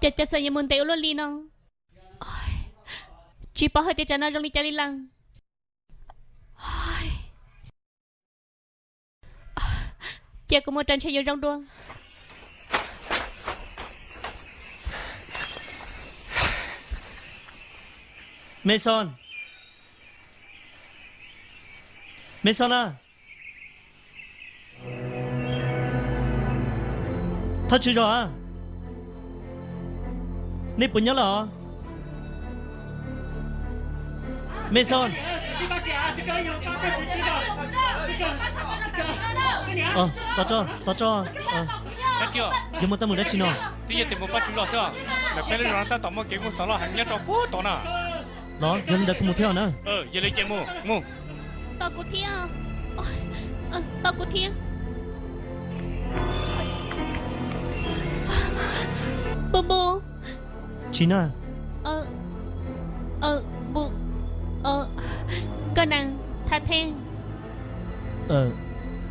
Cas cov xeem yuav mus ntev ua luaj li no? Tsis paub hais tias tsam no zoo li cas li lawm. Cia kuv mus, ntshe yuav zoo dua. Mason, Mason na. Thaj tswv zos a, nej puas nyob lawm os? Mason. Tos tso, tos tso. Yog muaj teeb meem dab tsi no? Twb yog tias mus pab tswv zos xwb. Ntawm peb lub zos no tab tom muaj kev muaj xov loj heev nyob rau puag tod na. Los yog li ntawd kuv mus thiab na. Yog li ces mus, mus. Tos kuv thiab. Tos kuv thiab. Npus npus. Tsis na. Npus, koj nees tha thej.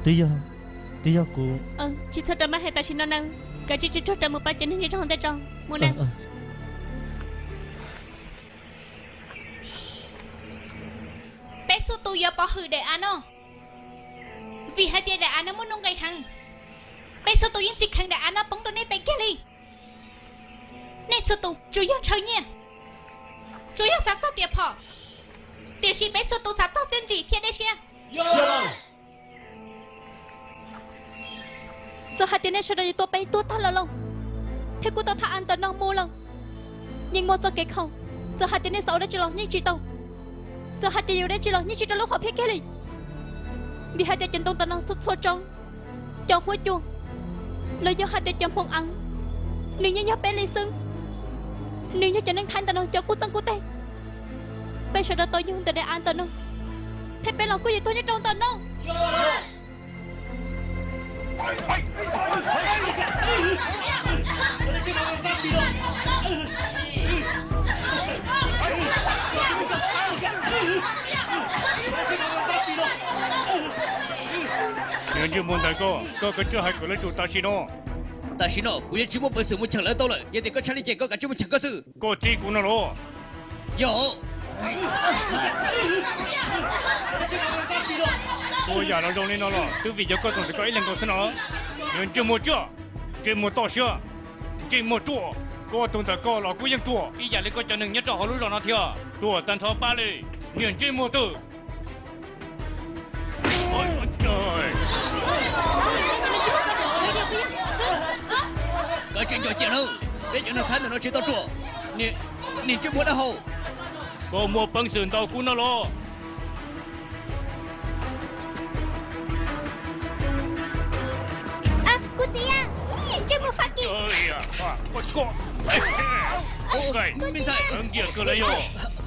Twb yog, twb yog kuv. Tsis txhob rau maj heev tam sim no na. Kav tsij tsuag tsuag rawv mus pab cov neeg nyob rau hauv ntej tso. Mus na. Peb txhua tus yuav pov hwm daim av no, vim hais tias daim av no muaj nuj nqis heev. Peb txhua tus yeej tsis kheev daim av no poob rau nej tes kiag li. Nej txhua tus tsuas yog ntshaw nyiaj, tsuas yog xav txog tias phom, tiam sis peb txhua tus xav txog txiaj ntsig thiab dej siab. Txawm hais tias nej sawv daws yuav tua peb tuag tag lawm los, thiab kuj tau thaj av ntawm no mus lawm, yeej muaj txoj kev kho. Txawm hais tias nej xav ua dab tsi los yeej tsis tau. Txawm hais tias yuav dab tsi los yeej tsis rau lub hom phiaj kiag li. Vim hais tias cov ntoo ntawm no txhua txhua tsob, cov huab cua, los yog hais tias cov hmoov av, nws yeej yog peb li xwb. Nws yog cov neeg Thaib ntawm no cov kuj txeeg kuj teg. Peb sawv daws tau yug ntawm daim av ntawm no, thiab peb los kuj yuav tuag nyob rau ntawm no. Ntsej muag ntawm koj, koj kav tsij hais kom lawv tsum tam sim no. Tam sim no kuv yuav tsis muaj peev xwm mus cheem lawv tau lawm, yog tias koj tshaj li ces koj kav tsij mus cheem koj xwb. Koj txib kuv no los? Yog. Txhua yam los zoo li no los twb vim yog koj tus ntawm koj ib leeg nkaus xwb no. Niag ntsej muag tsiaj, ntsej muag toj siab, ntsej muag ruam, koj tus ntawm koj los kuj yeej ruam ib yam li koj cov neeg nyob rau hauv lub zos no thiab. Ruam tag nrho pab li, niag ntsej muag twg. Kav tsij nco cia nawb, peb cov neeg Thaib ntawm no tsis tau ruam. Niag ntsej muag dab hau, koj muaj peev xwm ntaus kuv no los? Kuv txiv, ntsej muag Fab Kis. Nyiam kawg li yog,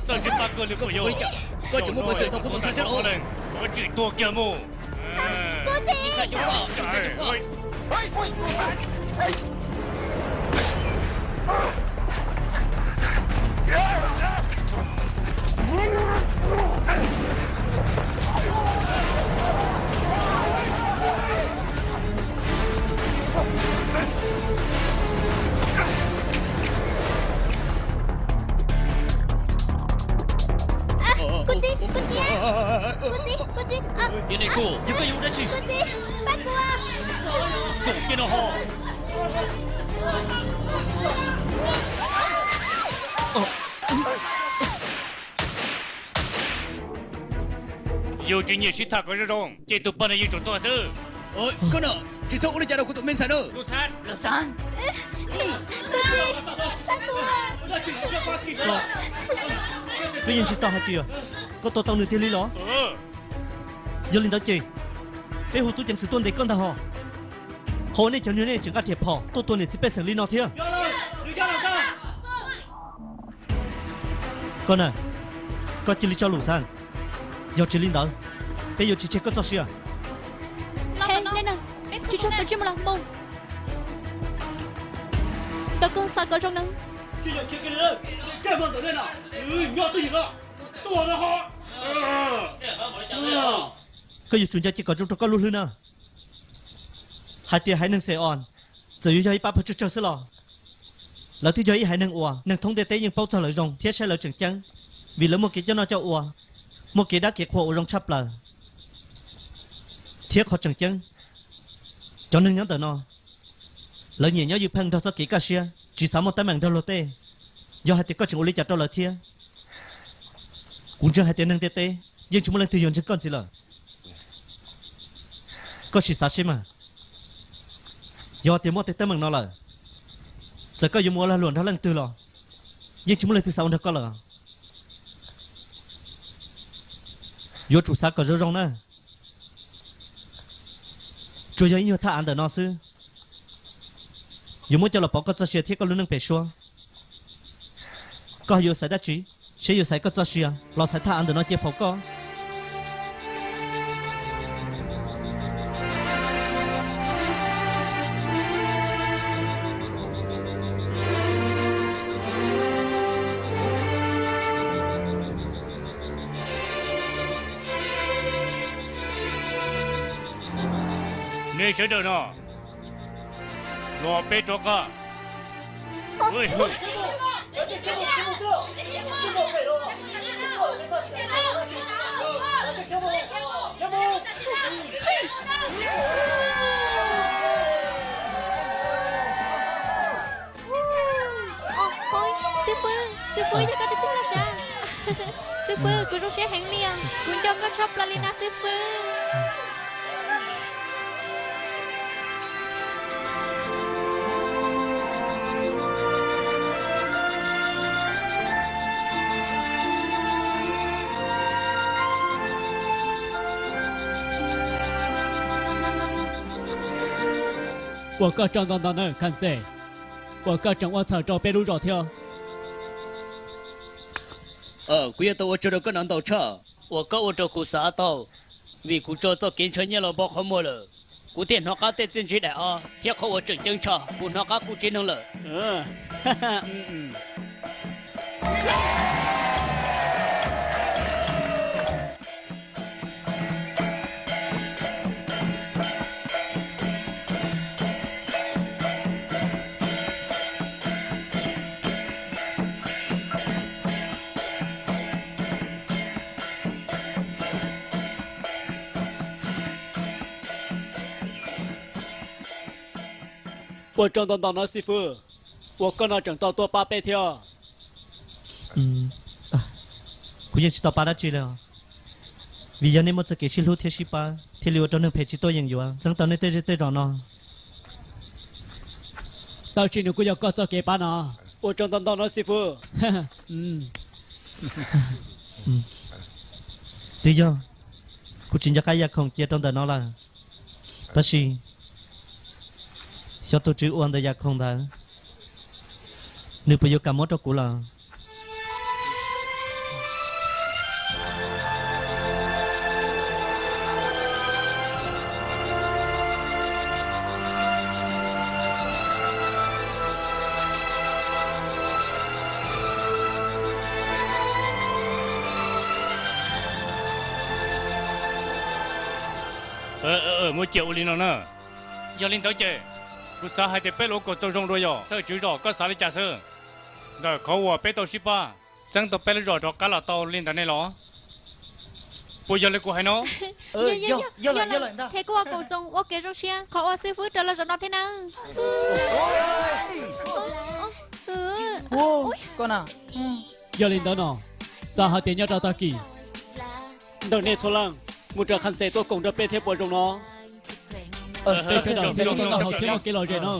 txawj sib pab kawg li puas yog? Koj tseem muaj peev xwm tau kuv tus ntxhais thiab los? Kav tsij tuag kiag mus. Kuv txiv. Kuv txiv, kuv txiv, kuv txiv, kuv txiv. Yog koj yuav ua dab tsi? Kuv txiv, pab kuv. Tsom kiag no ho. Yus tsis nyiam sib tham kom zoo zoo ces tus pog no yeej tsum tuag xwb. Koj no, tsis txhob ua li cas rau kuv tus me ntxhais na. Koj yeej ntsis tau hais tias koj tua tau nws tiag li los? Yog li ntawd ces peb hu tub ceev xwm tuaj ntes koj ntag hos. Qhov uas nej cov neeg nej tseem nqa riam phom tuaj tua niam txiv pej xeem li no thiab. Koj na, koj cia li tso lus xav, yog tsis li ntawd peb yuav tsis tseg koj txoj sia. Tsis tshua kav tsij mus los mus. Tau koj xav kom zoo na. Koj yuav tsum nco cia kom zoo rau koj lub hlwb na. Hais tias haiv neeg Xes Os txawm yuav yog ib pab pawg tsawg tsawg xwb los Lawv twb yog ib haiv neeg uas neeg thoob ntiaj teb yeej paub txog lawv zoo thiab saib lawv tseem ceeb, vim lawv muaj kev coj noj coj ua, muaj kev dab kev qhua uas zoo tshaj plaws. Thiab qhov tseem ceeb, cov neeg nyob ntawm no, lawv nyiam nyob ywj pheej nrog txoj kev kaj siab, tsis xav muaj teeb meem nrog luag tej. Yog hais tias koj tseem ua li cas rau lawv thiab, kuv ntseeg hais tias neeg ntiaj teb yeej tsis muaj leej twg yuav ntseeg koj ntxiv lawm. Koj sim xav seb mas, yog tias muaj tej teeb meem no lawm, txawm koj yuav mus ua lag luam nrog leej twg los yeej tsis muaj leej twg xav ua nrog koj lawm. Yuav tsum xav kom zoo zoo na. Tsuas yog ib nyuag thaj av ntawm no xwb, yuav muab coj los pauv koj txoj sia thiab koj lub neej pem suab. Koj yuav xaiv dab tsi? Seb yuav xaiv koj txoj sia los xaiv thaj av ntawm no cia faus koj? Nej sawv daws no, los peb rov qab. Xib fwb, xib fwb, yog koj tiag tiag los sav? Xib fwb, kuv zoo siab heev li os, kuv nco koj tshaj plaws li na xib fwb. Ua koj tsaug ntau ntau nawb Khanxes, uas koj tseem ua txhawm rau peb lub zos thiab. Kuv yuav tau ua tsaug rau koj no ntau tshaj uas koj ua rau kuv xav tau, vim kuv tso txoj kev ntshaw nyiaj los npog qhov muag lawm. Kuv thiaj hnov qab tej txiaj ntsig daim av thiab qhov uas tseem ceeb tshaj, kuv hnov qab kuv tsev neeg lawm. Ua tsaug ntau ntau nawb xib fwb, uas koj no tseem tau tuaj pab peb thiab. Kuv yeej tsis tau pab dab tsi li os, vim yog nej muaj txoj kev sib hlub thiab sib pab thiaj li ua rau neeg phem tsis tuaj yeem yuav txeeb tau nej tej zej tej zos no. Tab sis nws kuj yog koj txoj kev pab no. Ua tsaug ntau ntau nawb xib fwb. Twb yog kuv tsis nco qab ya khoom cia rau ntawm no lawm, tab sis xyov tus tswv ua ntawm yam khoom ntawd, nws puas yuav kam muab rau kuv lawm. Muab cia ua li no na. Yog li ntawd ces kuv xav hais tias peb los ua kaum txaus zoo dua yom. Thawj tswv zos, koj xav li cas xwb? Ntawm qhov uas peb tau sib pab txeeb tau peb lub zos rov qab los tau li ntawd ne los? Puas yog li kuv hais no? Yog, yog, yog lawm, yog lawm ntag. Thiab kuj ua kaum txoos ua kev zoo siab qhov uas xib fwb raws los zaum no thiab nawb. Koj na. Yog li ntawd no, xav hais tias nyob rau tag kis ntawm nej txhua leej mus raws Khanh Xes tuaj koom nrog peb thiab puas zoo no? Peb sawv daws thiaj li tau tau hauv thiab muaj kev lom zem no.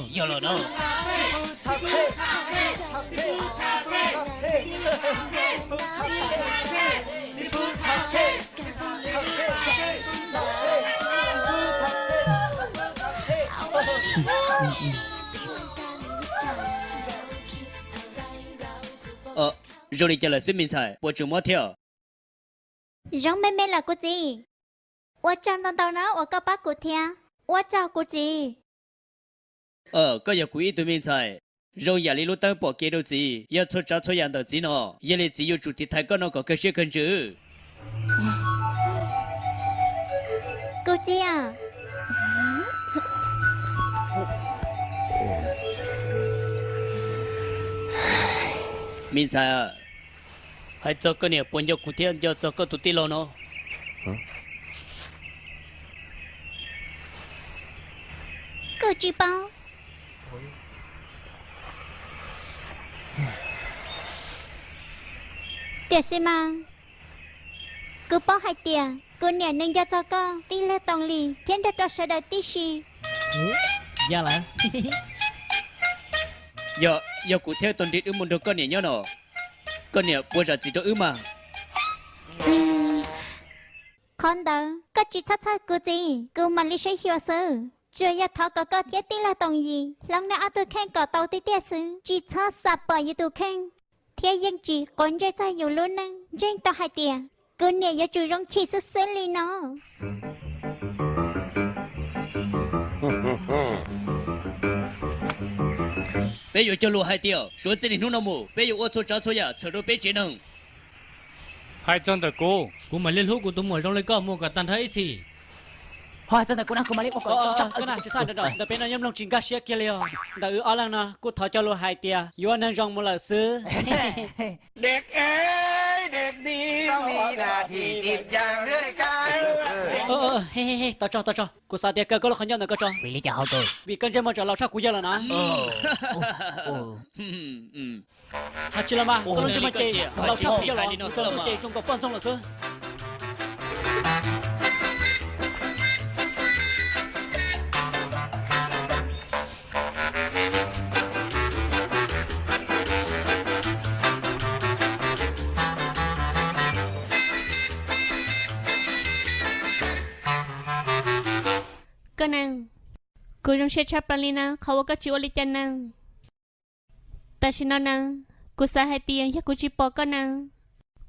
Zoo li cas lawm xwb me ntxhais, puas tseem mob thiab? Zoo me me lawm kuv txiv. Ua tsaug ntau ntau na uas koj pab kuv thiab. Ua tsaug kuv txiv. Koj yog kuv ib tug me ntxhais, zoo yam li lub teeb pom kev rau txiv, yog txhua tsav txhua yam ntawm txiv no, yog li txiv yuav tsum tiv thaiv koj no kom kawg siab kawg ntsws. Kuv txiv a. Me ntxhais, hais txog koj niam puas nco kuv thiab nco txog koj tus tij laug no? Kuv tsis paub. Tiam sis mas kuv paub hais tias kuv niam nws nco txog koj tij laug Toom Lis thiab nrog rau sawv daws tib si. Yog, yog kuv thiab Toom Lis wb mus nrog koj niam nyob no, koj niam puas zam txim rau wb mas? Qhov ntawd koj tsis txhob txhawj kuv txiv, kuv mam li saib xyuas xwb. Tsuas yog thov kom koj thiab tij laug Toom Lis hloov nej ob tug kheej kom tau tiag tiag xwb, tsis txhob xam pom yus tus kheej, thiab yeej tsis quav ntsej txog yus lub neej. Ntseeg tau hais tias kuv niam yuav tsum zoo chim xwb xwb li no. Peb yuav cog lus hais tias suav txij li hnub no mus peb yuav ua txhua tsav txhua yam txhawm rau peb tsev neeg. Hais txog ntawm kuv, kuv mam li hlub kuv tus muam zoo li koj mus kom tag nrho ib txhis. Ho hais txog ntawm kuv na, kuv mam li ua kom tsis txhob nrov, ntawm peb no yeej mloog tsis nkag siab kiag li os. Ntawm wb ob leeg no kuj thov cog lus hais tias yuav ua neeg zoo mus lawm xwb. Tos tso, tos tso, kuv xav tias kaw koj lub qhov ncauj ntawm ko tso. Vim li cas ho kaw? Vim koj ntsej muag tseem laus tshaj kuv yawg lawm na. Hais tsis los mas, koj lub ntsej muag ces laus tshaj kuv yawg lawm, txog ntuj ces zoo nkaus poj ntxoog lawm xwb. Koj na, kuv zoo siab tshaj plaws li na qhov uas koj tsis ua li cas na. Tam sim no na, kuv xav hais tias yog kuv tsis pom koj na,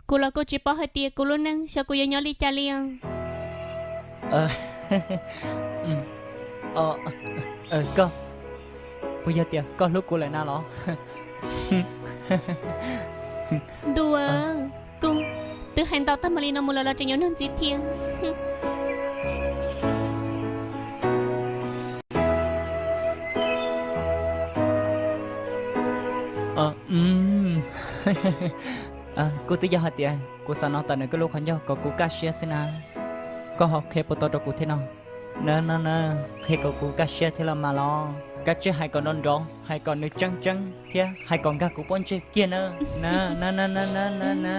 kuv los kuj tsis paub hais tias kuv lub neej xyov kuv yuav nyob li cas li os. Koj, puas yog tias koj hlub kuv lawm na los? Ntuj, kuv twb hais ntau tag npaum li no mus lawm los tseem yuav nug ntxiv thiab. Kuj twb yog hais tias kuv xav hnov tawm nws koj lub qhov ncauj kom kuv kaj siab xwb na. Koj ho qhia puas tau rau kuv thiab no? Na na na, qhia kom kuv kaj siab thiab los mas los? Kav tsij hais kom nrov nrov, hais kom nws tseeb tseeb thiab hais kom nkag kuv pob ntseg kiag na. Na na na na na na na.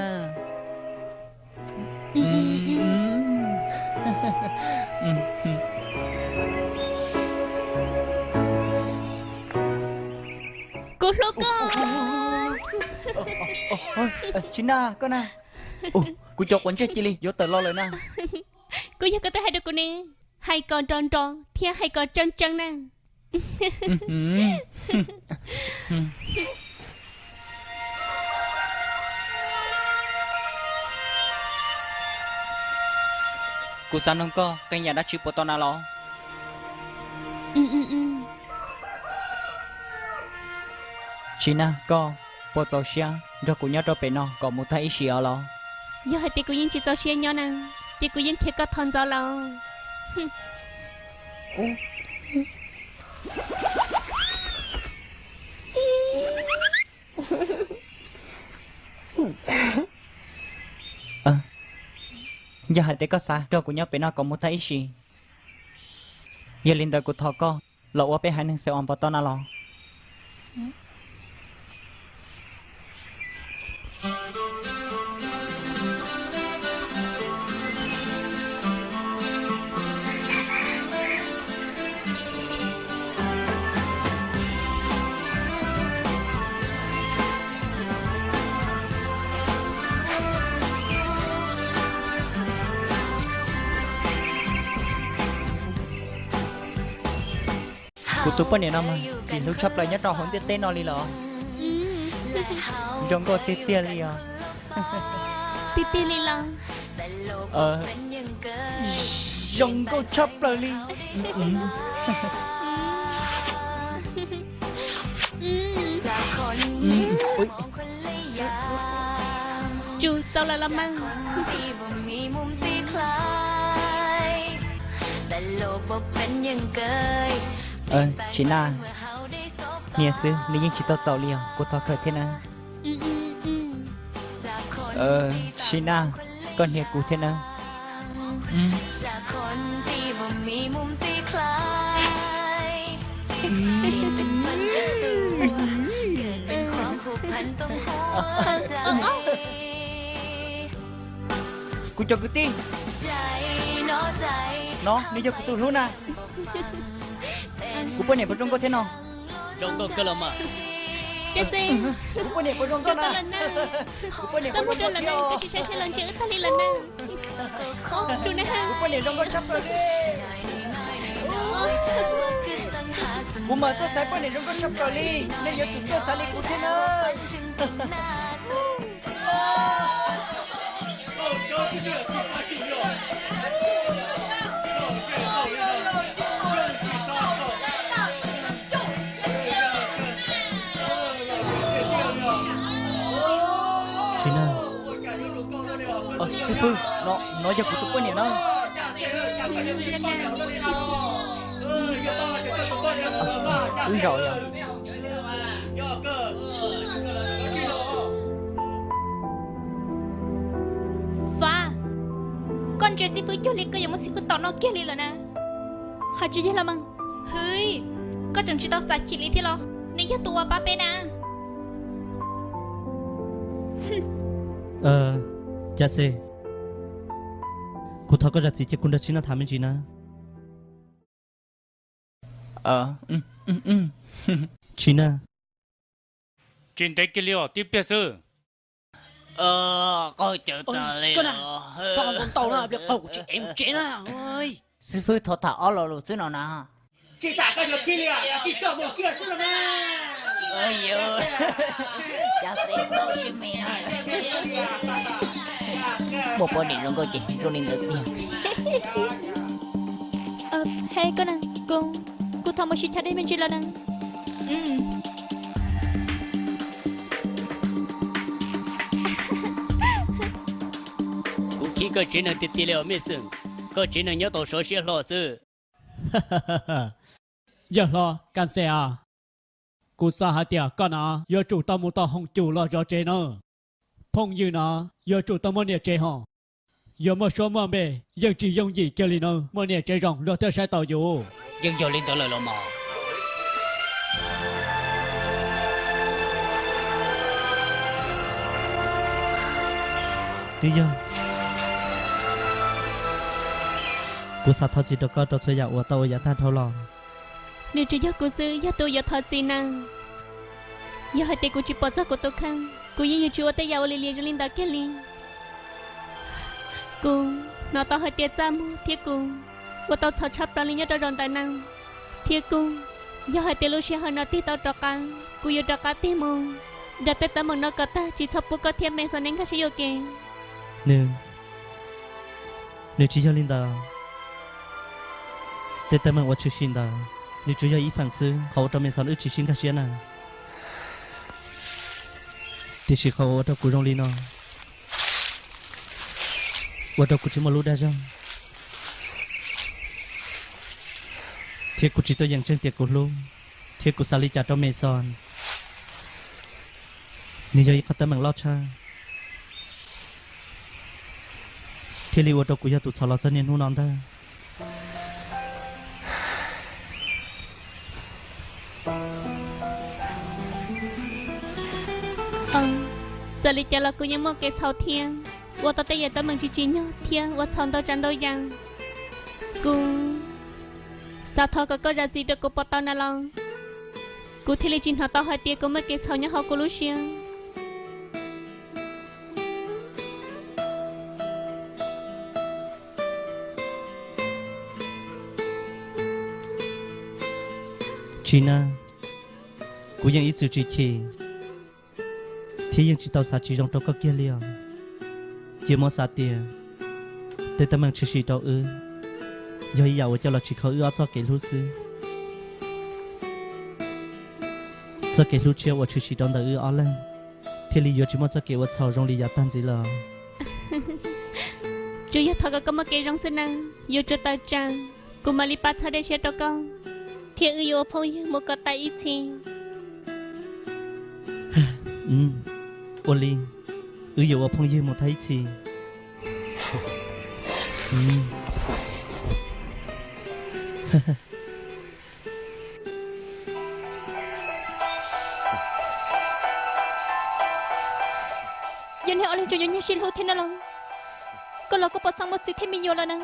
Kuv hlub koj. Tsis na, koj na. Kuv cov quav ntsej cia li yuav tawm los lawm na. Kuj yog koj twb hais rau kuv ne, hais kom nrov nrov thiab hais kom tseeb tseeb na. Kuv xav nug koj qee yam dab tsi puas tau na los? Tsis na, koj puas txaus siab nrog kuv nyob rau pem no kom mus tag ib sim os los? Yog hais tias kuv yeej tsis txaus siab nyob na, ces kuv yeej khiav koj thov ntxov los. Yog hais tias koj xav nrog kuv nyob pem no kom mus tag ib sim, yog li ntawd kuv thov koj los ua peb haiv neeg xwb os puas tau na los? Kuv tus poj niam no mas txim hlub tshaj plaws nyob rau hauv ntiaj teb no li los. Zoo nkauj tiag tiag li os. Tiag tiag li los? Zoo nkauj tshaj plaws li. Tsum txaus lawm los mas. Tsis na, hnia xwb nws yeej tsis tau txaus li os, kuv thov khawm thiab na. Tsis na, koj hnia kuv thiab na. Kuv cov kwv tij, no nws yog kuv tus hlub na. Kuv poj niam puas zoo nkauj thiab no? Zoo nkauj kawg los mas. Kuv poj niam puas zoo nkauj na? Kuv poj niam puas zoo nkauj thiab? Kuv poj niam zoo nkauj tshaj plaws li. Kuv mas txawj xaiv poj niam zoo nkauj tshaj plaws li, nej yuav tsum txawj xaiv li kuv thiab na. Tsis na, xib fwb, no yog kuv tus poj niam na. Wb zaum yog. Fav, koj ntsia xib fwb cuag li koj yuav muab xib fwb tom noj kiag li lawm na. Hais tsis yog los mas. Hwv, koj tseem tsis tau xav chim li thiab los? Nws yog tus uas pab peb na. Cas xwb, kuv thov koj zam txim cia kuv nrog Tsis Naj tham me ntsis na. Tsis Naj. Tsis ntev kiag li os, tib pliag xwb. Qawj cawv tas li. Txhob nkaus ntau na, pliag qawg kuv tsis ev mus tsev na. Xib fwb thov tham ob lo lus xwb no na. Tsis tham koj yuav khib li, tsis tso mus kiag xwb no na. Cas xwb txaus siab me na. Muaj poj niam zoo nkauj ces zoo li ntawd tiag. He koj na, kuv, kuv thov mus sib chaw deb me ntsis los na. Kuv khib koj tsev neeg tiag tiag li os Mej Xeem, koj tsev neeg nyob tau sov siab hlo xwb. Yawg hlob Kas Xes a, kuv xav hais tias koj no yuav tsum tau mus tom Hoom Cum los zov tsev na. Phooj ywg no yuav tsum tau muaj niam tsev hos. Yuav muaj suab muaj npe yeej tsis yooj yim kiag li na, muaj niam tsev zoo luag thiaj saib taus yus. Yeej yog li ntawd lawm los mas. Twb yog, kuv xav thov txim rau koj rau txhua yam uas tau ua yav tag dhau los. Nws tsuas yog kuv xwb yog tus yuav thov txim na. Yog hais tias kuv tsis pom txog kuv tus kheej, kuv yeej yuav tsis ua tej yam ua li liam zoo li ntawd kiag li. Kuv hnov tau hais tias txaj muag thiab kuv ua tau txhaum tshaj plaws li nyob rau zaum ntawm no. Thiab kuj, yog hais tias lub sij hawm no tig tau rov qab, kuv yuav rov qab tig mus nrog tej teeb meem no kom tag, tsis txhob pub koj thiab Mes Xos nkag siab yuam kev. Nws, nws tsis yog li ntawd. Tej teeb meem uas tshwm sim ntawd, nws tsuas yog ib feem xwb, qhov ua rau Mes Xos wb tsis sib nkag siab na. Tiam sis qhov uas ua rau kuv zoo li no, ua rau kuv tsis muaj lub dag zog, thiab kuv tsis tuaj yeem tseeb tias kuv hlub thiab kuv xav li cas rau Mes Xos. Nws yog ib qhov teeb meem loj tshaj, thiaj li ua rau kuv yog tus txhaum los txog niaj hnub no ntag. Txawm li cas los kuv yeej muaj kev txhaum thiab ua tau tej yam teeb meem tsis tsim nyog thiab ua txhaum ntau tsav ntau yam. Kuv xav thov kom koj zam txim rau kuv puas tau na los? Kuv thiaj li tsis hnov tau hais tias kuv muaj kev txhaum nyob hauv kuv lub siab. Tsis na, kuv yeej ib txwm tsis chim thiab yeej tsis tau xav tsis zoo rau koj kiag li os. Cia muab xav tias tej teeb meem tshwm sim rau wb yog ib yam uas coj los tsim kho wb ob txoj kev hlub xwb. Txoj kev hlub tshiab uas tshwm sim rau ntawm wb ob leeg thiaj li yuav tsis muaj txoj kev ua txhaum zoo li yav tag ntxiv lawm. Tsuas yog thov kom koj muaj kev zoo xwb nawb, yuav tsum tawm tsam kuv mam li pab txhawb dej siab rau koj, thiab wb yuav ua phooj ywg mus kom tas ib txhis. Ua li, Wb yuav ua phooj ywg mus tag ib txhis. Yog nej ob leeg tseem yuav nyiag sib hlub thiab no los, koj los kuj pom xeeb muaj txiv thiab me nyuam lawm na.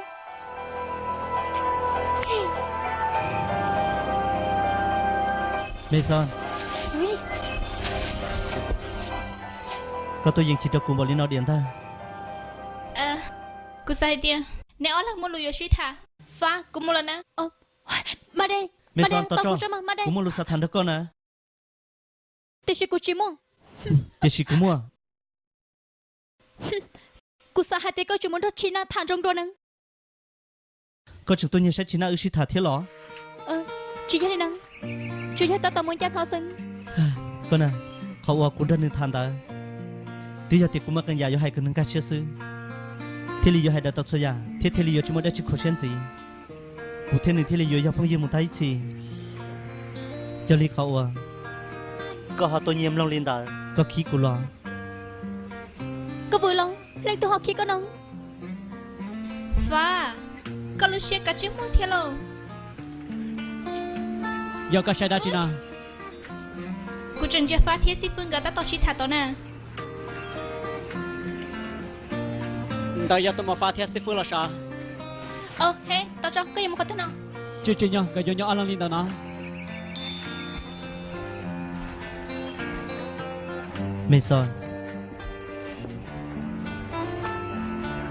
Me Xon, koj tuaj yeem chim rau kuv npaum li no diam ntag? Kuv xav hais tias neb ob leeg muaj lus yuav sib tham. Fab, kuv mus lawm na. Me Xon, tos tso, kuv muaj lus xav tham nrog koj na. Tiam sis kuv tsis muaj. Tiam sis kuv muaj. Kuv xav hais tias koj tsis mus nrog Tshis Naj tham nroo dua na. Koj tseem tuaj nyiag saib Tshis Naj wb sib tham thiab los? Tsis yog li na, tsuas yog tab tom mus ncaj hnov xwb. Koj na, qhov uas kuv nrog nws tham ntawd, twb yog tias kuv muaj qee yam yuav hais kom nws nkag siab xwb, thiaj li yuav hais daws tau txhua yam thiab thiaj li yuav tsis muaj dab tsi khuv siab ntxiv. Kuv thiab nws thiaj li yuav yog phooj ywg mus tag ib txhis. Yog li qhov uas koj ho tuaj nyiag mloog li ntawd, koj khib kuv los? Koj vwm los, leej twg ho khib koj no? Fab, koj lub siab kav tsij muag thiab lauj. Yog koj saib dab tsi no? Kuv tseem ntsia Fab thiab Xib Fwb nkawd tab tom sib tham tod na. Ntawd yog tus muam Fab thiab Xib Fwb los sav. He, tos tso, koj yuav mus qhov twg no? Tsis tsim nyog nkawd yuav nyob ob leeg li ntawd no. Me Xon,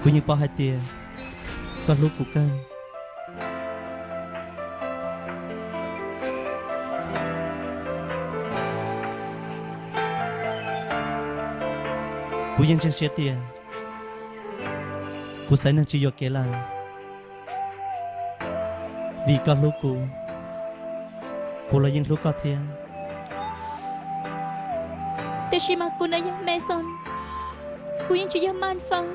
kuv yeej paub hais tias koj hlub kuv kawg. Kuv yeej ntseeg siab tias kuv xaiv neeg tsis yuam kev lawm, vim koj hlub kuv, kuv los yeej hlub koj thiab. Tiam sis mas kuv ntawd yog Me Xon, kuv yeej tsis yog Maj Fab.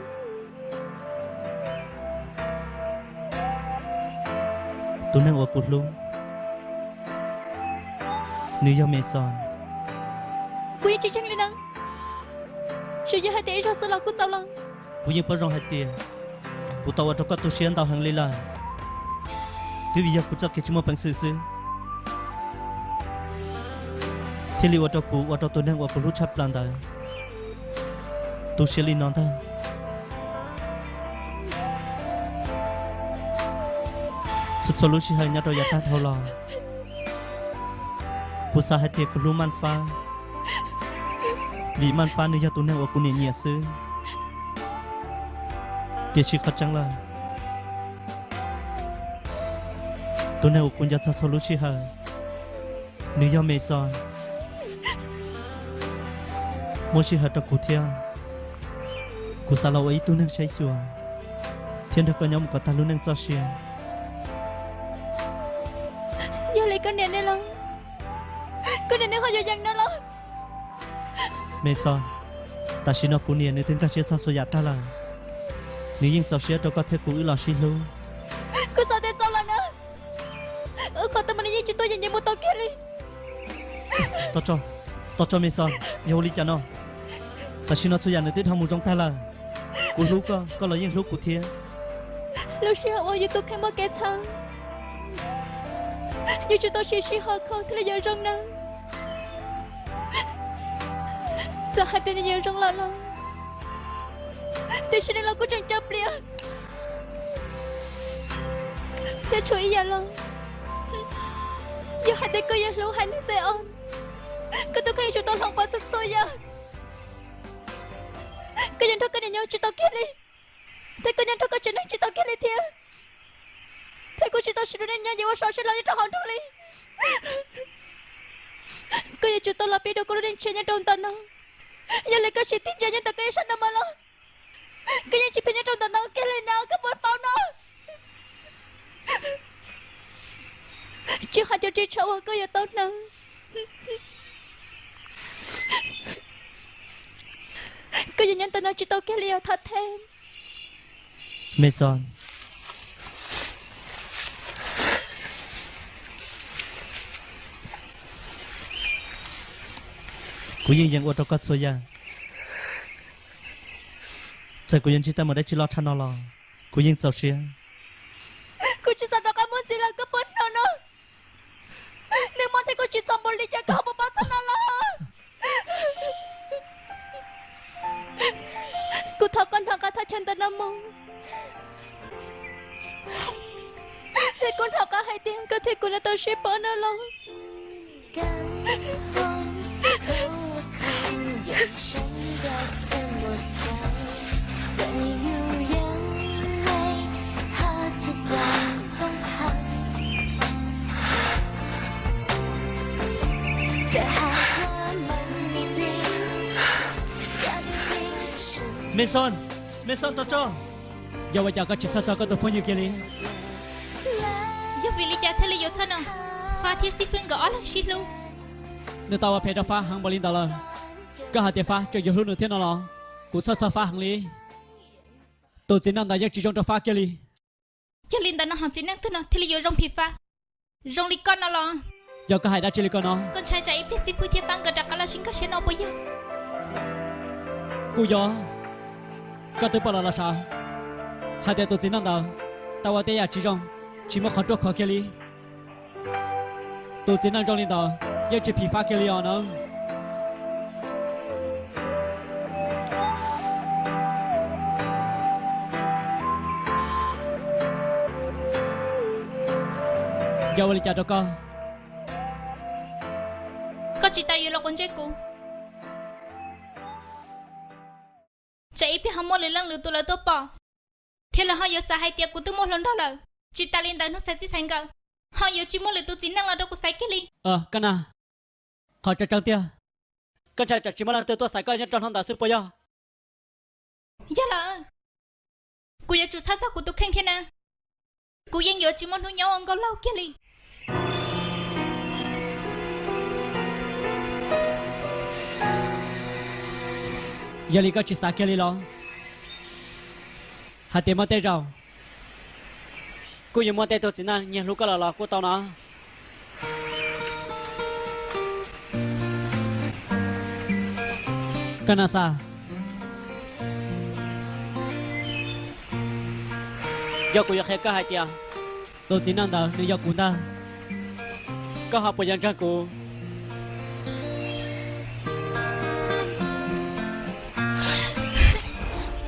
Tus neeg uas kuv hlub, nws yog Me Xon. Kuv yeej tsis ntseeg li na. Tsuas yog hais tias ib zaug xwb los kuj txaus lawm. Kuv yeej paub zoo hais tias kuv tau ua rau koj tu siab ntau heev li lawm, twb vim yog kuv txoj kev tsis muaj peev xwm xwb, thiaj li ua rau kuv, ua rau tus neeg uas kuv hlub tshaj plaws ntawd tu siab li no ntag. Txhua txhua lub sij hawm nyob rau yav tag dhau los, kuv xav hais tias kuv hlub Maj Fab, vim Maj Fab nws yog tus neeg uas kuv nyiam nyiam xwb. Tiam sis qhov tseeb lawm, tus neeg uas kuv nco txog txhua lub sij hawm, nws yog Me Xon. Muab sij hawm rau kuv thiab, kuv xav los ua ib tug neeg saib xyuas thiab nrog koj nyob mus kom tag lub neej txoj sia. Yog li koj niam nej los? Koj niam nej ho yuav yeem no los? Me Xon, tam sim no kuv niam nws twb nkag siab txog txhua yam tag lawm. Nws yeej txaus siab rau koj thiab kuv wb los sib hlub. Kuv xav tias txaus lawm na. Wb qhov teeb meem no yeej tsis tuaj yeem nyias mus tau kiag li. Tos tso, tos tso Me Xon, yog ua li cas no? Tam sim no txhua yam nws twb dhau mus zoo tag lawm. Kuv hlub koj, koj los yeej hlub kuv thiab. Lub sij hawm uas yus tus kheej muaj kev txhaum, yus tsuas tau siv sij hawm kho thiaj li yuav zoo na. Txawm hais tias nws yuav zoo lawm los, tiam sis nws los kuj tseem cov pliag. Thiab tshuav ib yam los, yog hais tias koj yuav hlub haiv neeg Xees Os, koj tus kheej yuav tsum tau hloov pauv txhua txhua yam. Koj yuav nrog koj niam nyob tsis tau kiag li, thiab koj nyob nrog koj tsev neeg tsis tau kiag li thiab. Thiab kuv tsis tau siv lub neej nyob yeej ua so sib los nyob rau hauv nroog li. Koj yuav tsum tau los pib dua koj lub neej tshiab nyob rau ntawm no. Yog li koj sim tig ntsia nyob ntawm koj ib sab no mas los, koj yeej tsis pheej nyob rau ntawm no kiag li na, koj puas paub no? Tsis hais cov ris tsho uas koj yuav tau hnav, koj yuav nyob ntawm no tsis tau kiag li os Thov Them. Me Xon, kuv yeej yeem ua rau koj txhua yam. Txawm kuv yuav ntsib tau mus dab tsi loj tshaj no los kuv yeej txaus siab. Kuv tsis xav rov qab muaj txiv lawm, koj puas hnov no? Nws mob thiab kuv tsis txaus npaum li cas, koj ho puas paub txog no los? Kuv thov koj hnov qab thaj chaw ntawm no mus, thiab kuv hnov qab hais tias koj thiab kuv no tau sib pom no los. Mason, Mason, tos tso. Yog ua cas koj tsis txhawj txog koj tus phooj ywg kiag li? Yog vim li cas thiaj li yuav txhawj no? Fab thiab xib fwb nkawd ob leeg sib hlub. Nws tau ua phem rau Fab heev npaum li ntawd lawm. Koj hais tias Fab tseem yuav hlub nws thiab no los? Kuv txhawj txog Fab heev li. Tus txiv neej ntawd yeej tsis zoo rau Fab kiag li. Yog li ntawd no ho txiv neej twg no thiaj li yuav zoo phim Fab zoo li koj no los? Yog koj hais dab tsi li koj no? Koj ntshai tsam ib pliag xib fwb thiab Fab nkawd rov qab los sib nkag siab no puas yog? Kuj yog. Koj twb pom los los sav hais tias tus txiv neej ntawd tau ua tej yam tsis zoo, tsis muaj qhov ruaj khov kiag li. Tus txiv neej zoo li ntawd yeej tsis phim Fab kiag li os nawb. Yog ua li cas rau koj? Koj tsis tas yuav los quav ntsej kuv. Tsam ib pliag ho muaj lwm leej lwm tus lawv tuaj pom, thiab lawv ho yuav xav hais tias kuv twb muaj hluas nraug lawm. Tsis tas li ntawd, hnub xaiv txij xaiv nkawm ho yuav tsis muaj lwm tus txiv neej los rau kuv xaiv kiag li. Koj na, qhov tseeb tseeb tiag, koj ntshai tsam tsis muaj leej twg tuaj xaiv koj nyob rau hnub ntawd xwb puas yog? Yog lawm, kuv yuav tsum txhawj txog kuv tus kheej thiab na. Kuv yeej yuav tsis muaj hnub nyob ua nkauj laug kiag li. Yog li koj tsis xav kiag li los? Hais tias muaj tej zaum kuj yuav muaj tej tug txiv neej nyiag hlub koj lawm los kuj tau no. Koj na Xab, yog kuv yuav qhia koj hais tias tus txiv neej ntawd nws yog kuv ntag, koj ho puas yuav ntseeg kuv?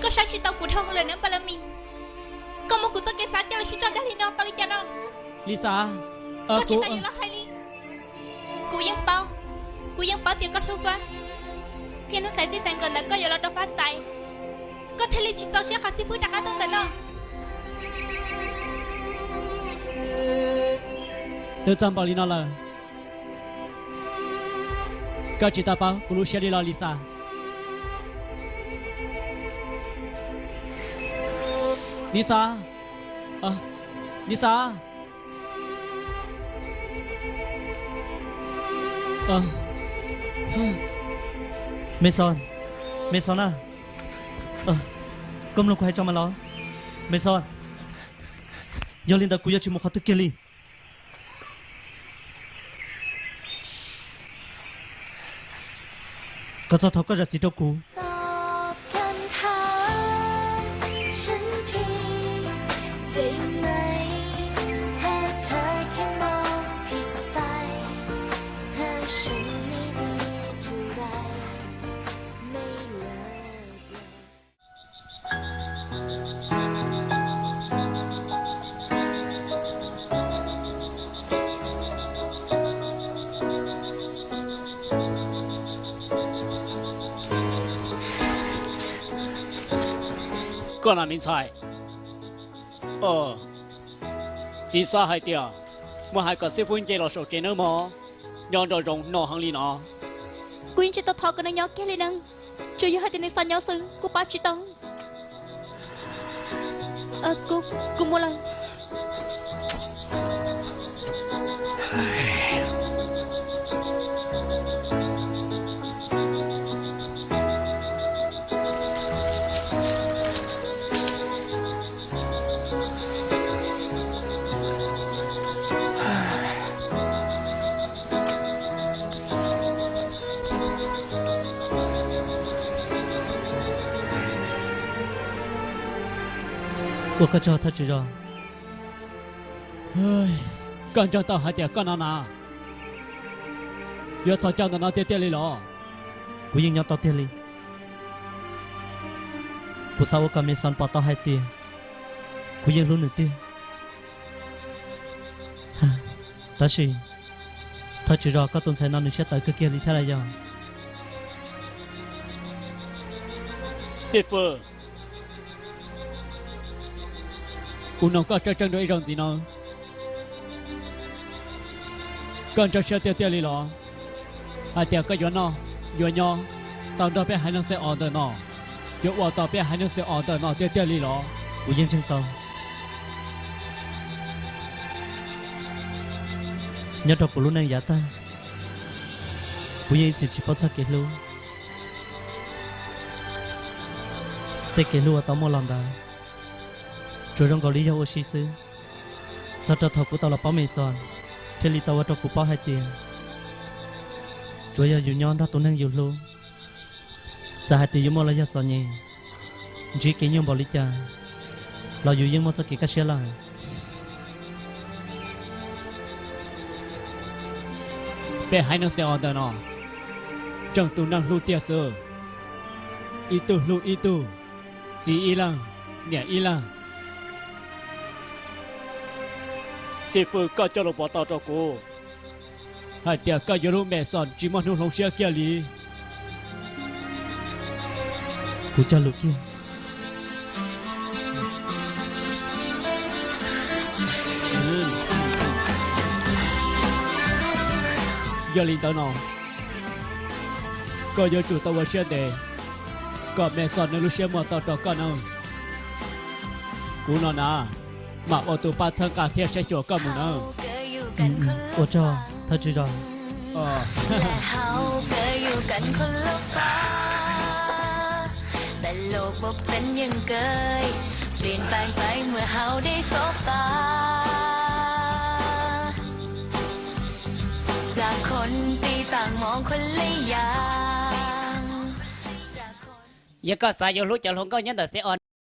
Koj saib tsis taus kuv dhau lawm na Npaj Las Mis. Koj muab kuv txoj kev xav coj los sib tso dag li no tau li cas no? Lis Xab, koj tsis tas yuav los hais li. Kuv yeej paub, kuv yeej paub tias koj hlub Fab, thiab hnub xaiv txij xaiv nkawm ntawd koj yuav los rau Fab xaiv, koj thiaj li tsis txaus siab qhov xib fwb rov qab tuaj ntawm no. Twb txog npaum li no lawm, koj tsis tau paub kuv lub siab li los Lis Xab? Lis Xab, Lis Xab. Mason, Mason na, koj mloog kuv hais tso mas los. Mason, yog li ntawd kuv yuav tsis mus qhov twg kiag li. Koj txog thaum koj zam txim rau kuv. Koj na me ntxhais, txiv xav hais tias muab hais kom xib fwb nce los saum tsev nawb mog, nyob nrog zoo noj heev li no. Kuv yeej tsis tau thov kom nws nyob kiag li na, tsuas yog hais tias nws xav nyob xwb kuv pab tsis tau. Kuv mus lawm. Ua koj tsaug thawj tswv zos. Koj ntseeg tau hais tias koj no na yuav txhos caug ntawm no tiag tiag li los? Kuv yeej nyob tau tiag li. Kuv xav ua kom Mason pom tau hais tias kuv yeej hlub nws tiag. Tab sis thawj tswv zos, koj tus ntxhais no nws siab tawv kawg kiag li thiab los yog? Xib fwb, kuv nug koj tseeb tseeb rau ib zaug ntxiv no, koj ntseeg siab tiag tiag li los hais tias koj yuav noj yuav nyob tau nrog peb haiv neeg Xeeb Os ntawm no, yuav ua tau peb haiv neeg Xeeb Os ntawm no tiag tiag li los? Kuv yeej ntseeg tau. Nyob rau kuv lub neej yav tag, kuv yeej ib txwm tsis paub txog kev hlub. Tej kev hlub uas tau muaj los ntawd tsuas zoo nkaus li yog ua si xwb. Txog rau thaum kuv tau los paub Mason, thiaj li tau ua rau kuv paub hais tias tsuav yog yus nyob nrog tus neeg yus hlub, txawm hais tias yuav muaj los yog txom nyem, ntsib kev nyuaj npaum li cas, los yus yeej muaj txoj kev kaj siab lawm. Peb haiv neeg Xeeb Os ntawm no tseem tus neeg hlub tiag xwb, ib tug hlub ib tug, txiv ib leeg, niam ib leeg. Xib fwb, koj cog lus pov tau rau kuv hais tias koj yuav hlub Mason tsis muaj hnub hloov siab kiag li. Kuv cog lus kiag. Yog li ntawd no, koj yuav tsum tau ua siab ntev kom Mason nws lub siab muag tau rau koj nawb. Kuv no na, mam ua tus pab txhawb nqa thiab saib xyuas koj mus nawb. Ua tsaug thawj tswv zos. Yog koj xav yuav hlub cov hluas nkauj nyob ntawm Xeeb Os